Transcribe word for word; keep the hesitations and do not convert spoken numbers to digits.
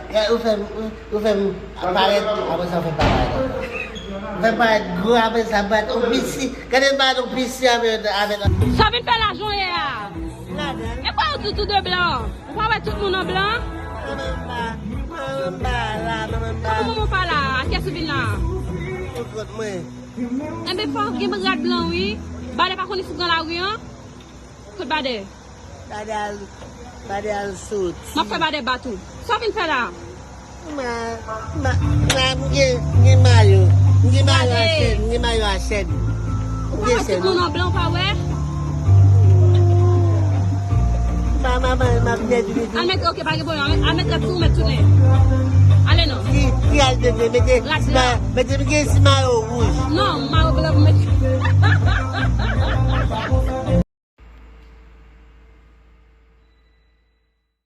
Ou fè m, ou, ou fè m parèt, apre sa ou fè m pa parèt ankò. Ou fè m parèt gwo, apre sa m parèt ou piti. Gade m parèt ou piti avè, avè. Sa w vin fè la jonyè a? E pa ou di tou de blan? Ou pa wè tout moun an blan? Manman m pa, manman m pa la, manman m pa. Kòman manman w pa la? A kiyès ou vin la? Pou kont mwen. Enben fò gen rad blan wi. Badè pa konn si pran lari an. Kot Badè? Badè al, Badè al soti. M ap fè Badè bat ou. Sa w vin fè la? Ma, ma, ma, m gen, m gen mayo. M gen mayo a chèn, m gen mayo a chèn. Ou pa wè tout moun an blan, ou pa wè? Ma, ma, ma, ma, m gen di. Al met, ok, pa gen pwoblèm. Al met, al met rad sou ou, met tounen. Ale non. Ki, ki al mete, mete, rad blan. Mete m gen si mayo wouj. Non, mayo blan pou mete.